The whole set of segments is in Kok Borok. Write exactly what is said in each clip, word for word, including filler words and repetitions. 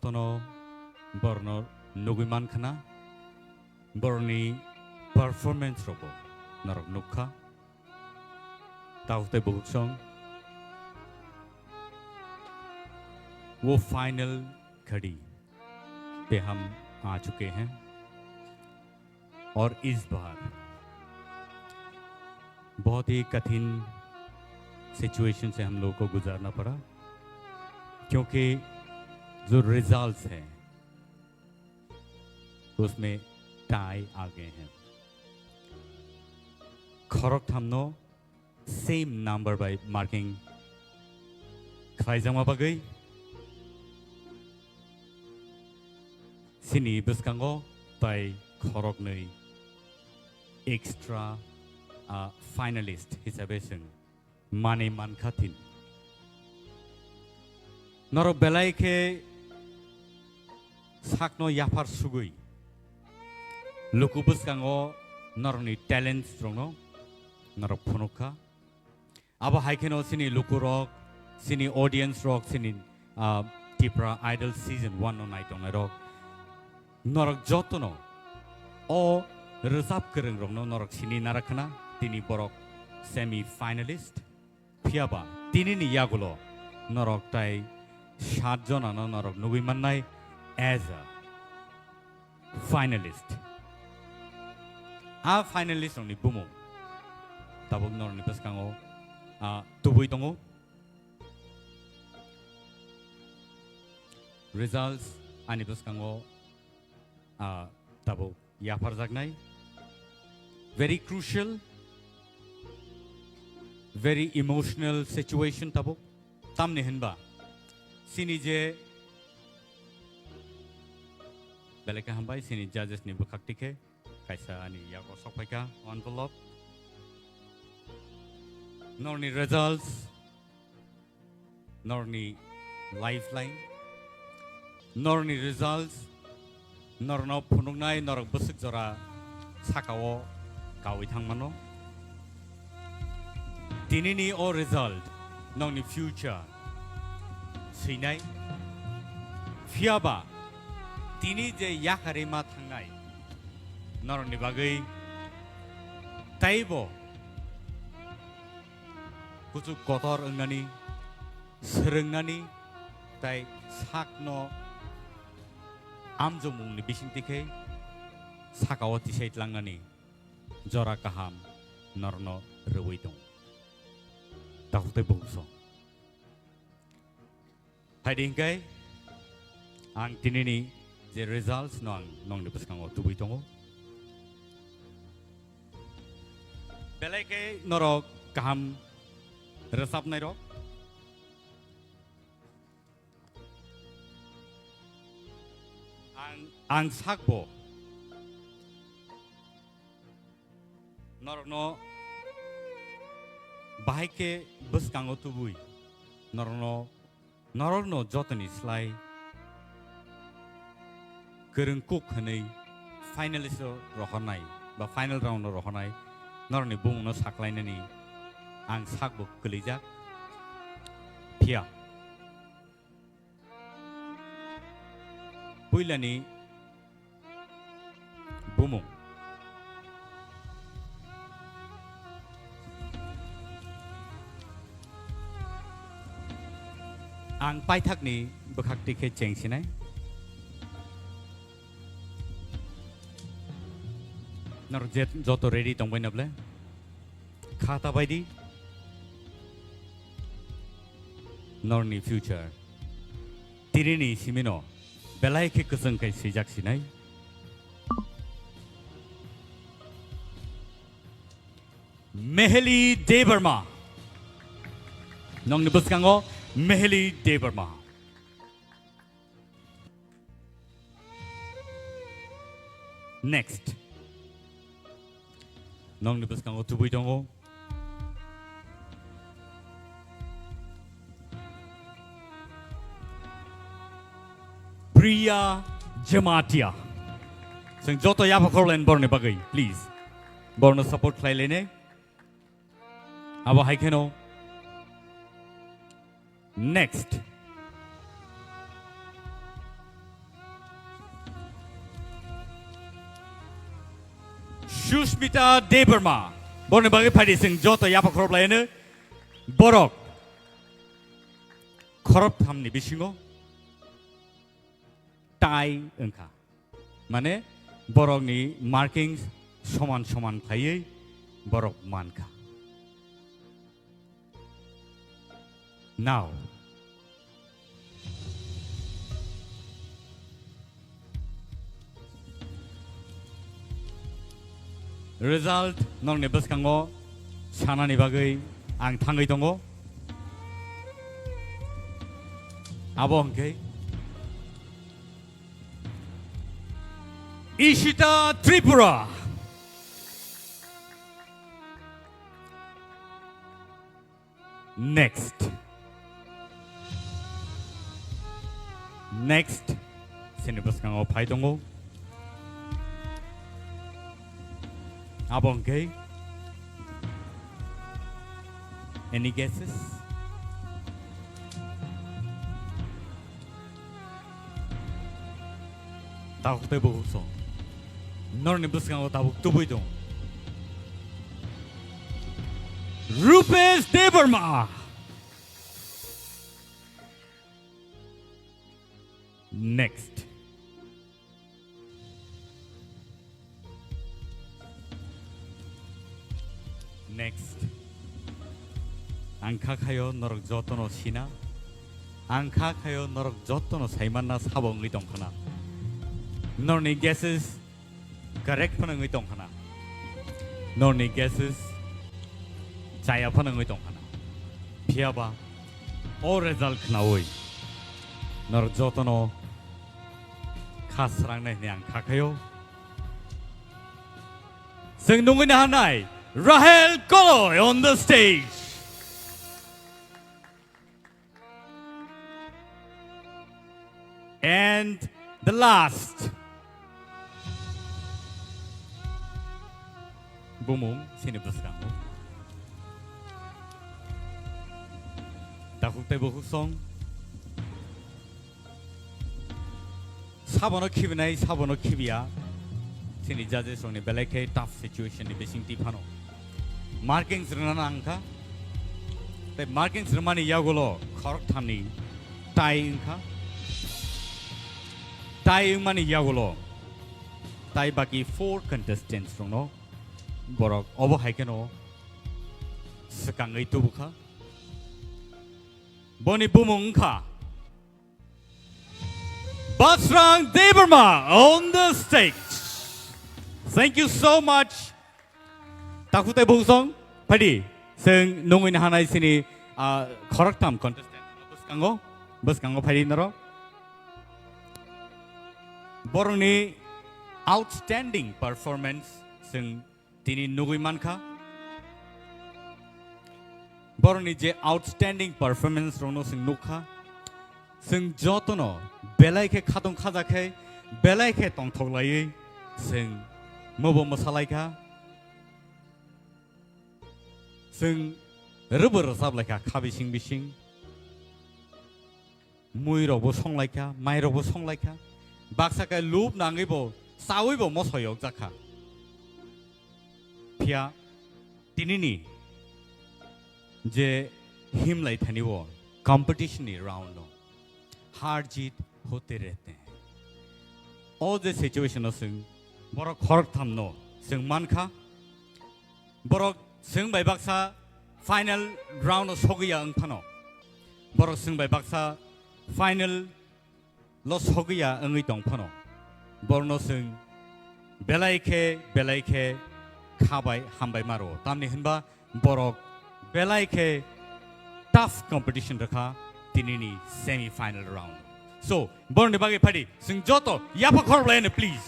jotono borno nugwi mankhana, borni performance rogo norok nukha. Tabuk tei bukuksong, वो फाइनल घड़ी पे हम आ चुके हैं और इस बार बहुत ही कठिन सिचुएशन से हम लोगों को गुजारना पड़ा, क्योंकि जो रिजल्ट्स हैं उसमें टाई आ गए हैं। Khoroktham no same number by marking khlaijakma bagwi chini bwskango tai khoroknwi extra, ah, finalist hisabe chwng manwi mankha thini. Norok belai khe sakno yaphar sugwi luku bwskango norokni talents rokno norok phunukha. Abo hai kheno chini lukurok, chini audience rok, chini, ah, Tipra Idol Season one no nai tongnai rok, norok jotono o rwchap kwrwng rokno norok sini narakhana, tini borok semi finalist. Phiyaba tinini yagulo norok tai sat jonano norok nugwi mannai as a finalist. A finalist rokni bumung tabuk norokni bwskango, ah, tubui tongo. Results ani bwskango, ah, tabuk yapharjaknai. Very crucial, very emotional situation tabuk. Tamni hinba chini je belai khe hambai chini judges ni bwkhak tikhe kaisa ani yago sokphaikha envelope. Norni results, norni lifeline, norni results, norno phunuknai norok bwswk jora sakao kawi thangmano. Tinini o result nokni future swinai. Phiyaba tini je yakarwi ma thangnai norokni bagwi taibo kuchuk kotor wngnani, swrwngnani, tai sakno amjokmungni bisingtwi khe sakao tisai tlangnani jora kaham norno rwui tongo. Takhuk tei bukhuk song. Phaidi hinkai ang tinini je results no ang nongni bwskango tubui tongo. Belai khe norok kaham rwchapnai rok. Ang, ang sakbo norokno bahai khe bwskango tubui norokno, norokno jotoni slai kwrwng kuk hwnwi finalist o rohornai ba final round o rohornai norokni bumungno saklainani ang sakbo kwlwijak. Phiya puilani bumung. Ang paithakni bwkhak twi khe chengsinai. Norok je joto ready tongbai na ble? Kha ta bai di. Norni future. Tirini simino belai khe kwchwng kai swijak sinai. Meheli Debbarma. Nongni bwskango Meheli Debbarma. Next. Nongni bwskango tubui tongo. Priya Jamatia. Chwng joto yapha khorlaini borni bagwi, please. Borno support khlai lainai. Abo hai kheno. Next. Sushmita Debbarma, borni bagwi phaidi chwng joto yapha khorop laino. Borok khorop thamni bisingo tie wngkha. Mane borokni marking soman soman khaiwi borok mankha. Now, result nokni bwskango sanani bagwi ang thangwi tongo. Abo hwnkhe Ishita Tripura. Next. Next. Sini bwskango phai tongo. Abo hwnkhe. Any guesses? Tabuk tei bukhuk song. Norni bwskango tabuk tubui tong. Rupesh Debbarma. Next. Next. Ang kha khayo norok jotono sina. Ang kha khayo norok jotono saimanna sabo wngwi tongkhana. Norni guesses correct phano wngwi tongkhana. Norni guesses chaya phano wngwi tongkhana. Phiyaba o result khnaui norok jotono kha srangnai hwnwi ang kha khayo. Chwng nungwi naharnai Rahel Koloi on the stage. And the last. Bumung sini bwskango. Takhuk tei bukhuk song. Sabono khibinai, sabono khibiya. Chini judges rokni belai khe tough situation ni bising twi phano. Markings rwna nang kha. Tei markings rwmani yagulo khorok thamni tie wngkha. Tie wngmani yagulo tai baki four contestants rokno borok obo hai kheno swkangwi tubukha. Boni bumung wngkha Basrang Debbarma on the stage. Thank you so much. Takhuk tei bukhuk song, phaidi. Chwng nungwi naharnai chini, ah, khoroktham contestant bwskango, bwskango phaidi norok. Borokni outstanding performance chwng tini nugwi mankha. Borokni je outstanding performance rokno chwng nukha. Chwng jotono belai khe khatong khaja khe belai khe tongthok laiwi chwng mobo mwsa laikha. Chwng rwbo rwchap laikha kha bising bising. Mui rokbo song laikha, mai rokbo song laikha. Baksa khe lub nangwi bo chawi bo moso yok jakha. Phiya tinini je himlai thani o competition ni round no har jeet hote rehte hain. O je situation no chwng borok khoroktham no chwng mankha. Borok chwng bai baksa final round o sogwi ya wng phano. Borok chwng bai baksa final lo sogwi ya wngwi tong phano. Borokno chwng belai khe, belai khe kha bai hambai ma rwo. Tamni hwnba borok belai khe tough competition rwkha tinini semi final round. So, borokni bagwi phaidi chwng joto yapha khorok laino please.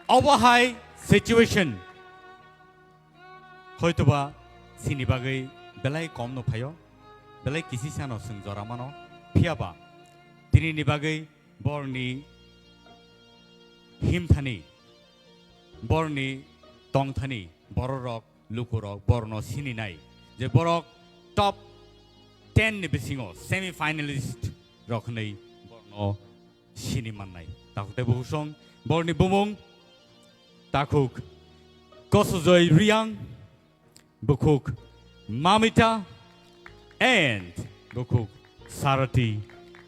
Obo hai situation hoitoba chini bagwi belai kom no phaio, belai kisi sano chwng jora mano, phiyaba tinini bagwi borni himthani, borni tongthani bororok, lukurok borno sininai je borok top ten ni bisingo semi finalist rok hwnwi borno sini mannai. Takhuk tei bukhuk song, borni bumung Takhuk Kosojoi Riang, bukhuk Mamita, and bukhuk Sarati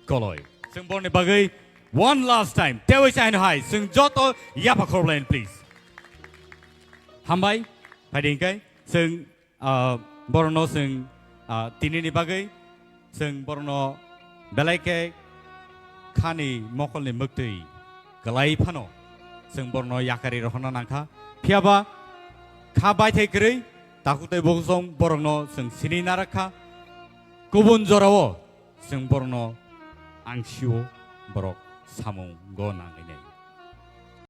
Koloi. Chwng borni bagwi one last time tewi chaino hai chwng joto yapha khorlain, please. Hambai, phaidi hingkai chwng, ah, borno chwng, ah, tinini bagwi chwng borno belai khe khani mokolni mwktwi kwlai phano chwng borno yakari rohorna nangkha. Phiyaba kha baithai kwrwi takhuk tei bukhuk song borokno chwng sini narakha. Kubun jorao chwng borokno angsio borok samungo nanglainai.